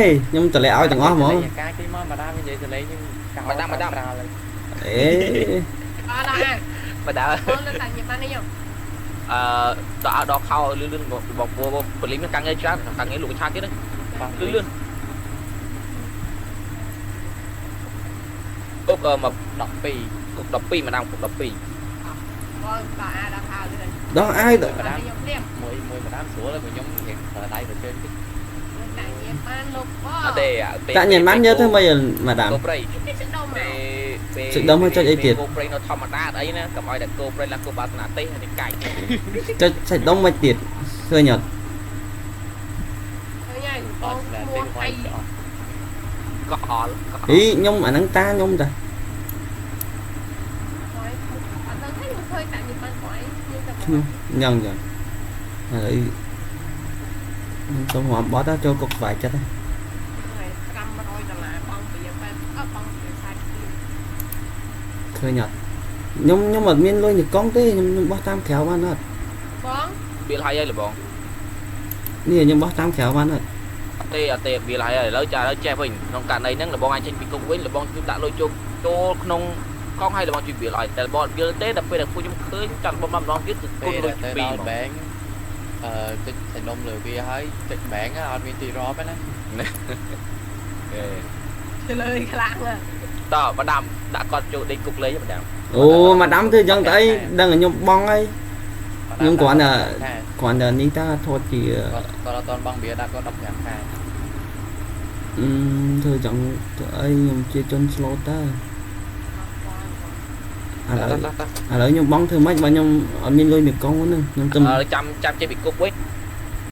ទេខ្ញុំតម្លាក់ឲ្យទាំងអស់ហ្មង ការគេមកម៉ាដាមនិយាយសលេងខ្ញុំកោប្រាល អេ អត់ដល់អា បើដើ បងនៅតែញ៉ាំបាននេះខ្ញុំ អឺដល់ដល់ខោលឿនលឿនបងបងប៉ូលីសមានការងារច្រើនការងារលោកឆាទៀតលឿនលឿនគុកមក 12 គុក12ម្ដងគុក12 បងដល់អាដល់ខោលឿន ដោះអាវ ខ្ញុំព្រាម មួយមួយម៉ាដាមស្រួលហើយខ្ញុំរៀងប្រើដៃប្រជើងតិច តែញ៉ាំបានលោកបង អត់ទេ តាក់ញ៉ាំបានយកធ្វើម៉េចម៉ាដាម គោព្រៃ ទឹកដុំ ពេល ទឹកដុំហើយចុចអីទៀត គោព្រៃនៅធម្មតាអីណាកុំឲ្យតែគោព្រៃឡើងគោបាសនាទេសនេះកាច់ ចុចសាច់ដុំមិនទៀតឃើញអត់ ឃើញហើយប អ ង ត់ស្លា ឈ្មោះ ទេ ហៃ វាយអស់ កអល់ អីខ្ញុំអាហ្នឹងតាខ្ញុំតា អត់ដឹងទេខ្ញុំឃើញតែញ៉ាំបានគាត់អីខ្ញុំតែ ឈ្មោះញ៉ងចឹងឥឡូវខ្ញុំសូមរាប់បត់ទៅចូលគុកស្វាយចិត្ត 500ដុល្លារបងពីបែបអត់បងពីខ្សែពី ឃើញអត់ខ្ញុំអត់មានលុយនៅកង់ទេខ្ញុំបោះតាមក្រៅបានអត់ បង បៀលហើយហើយលបង នេះខ្ញុំបោះតាមក្រៅបានអត់ ទេអត់ទេបៀលហើយឥឡូវចាឥឡូវចេះវិញក្នុងករណីហ្នឹងលបងអាចចេញពីគុកវិញលបងជួយដាក់លុយចូលចូលក្នុងកង់ឲ្យលបងជួយបៀលឲ្យតែលបងបៀលទេដល់ពេលដែលពួកខ្ញុំឃើញចាត់បងមកម្ដងទៀតគឺគុណ ពេល លុយ ទៅ ពីរហ្មង ដល់បែងអឺចុចសាច់ដុំលើវាហើយចុចបែងអត់មានទីរាប់ទេណា ឆ្លើយខ្លាំងណាស់ តោះបដាំដាក់គាត់ចូលដេកគុកលេងបដាំ អូម៉ាដាមធ្វើចឹងទៅអីដឹងតែខ្ញុំបងហើយខ្ញុំគ្រាន់តែគ្រាន់តែនេះតាថតជា គាត់គាត់អត់តន់បងបៀដាក់គាត់15ខែ អឺធ្វើចឹងទៅអីខ្ញុំជាជន slow តាឥឡូវឥឡូវខ្ញុំបងធ្វើម៉េចបើខ្ញុំអត់មានលុយនៅកង់ហ្នឹងខ្ញុំទៅ ចាំចាំចេញពីគុកវិញ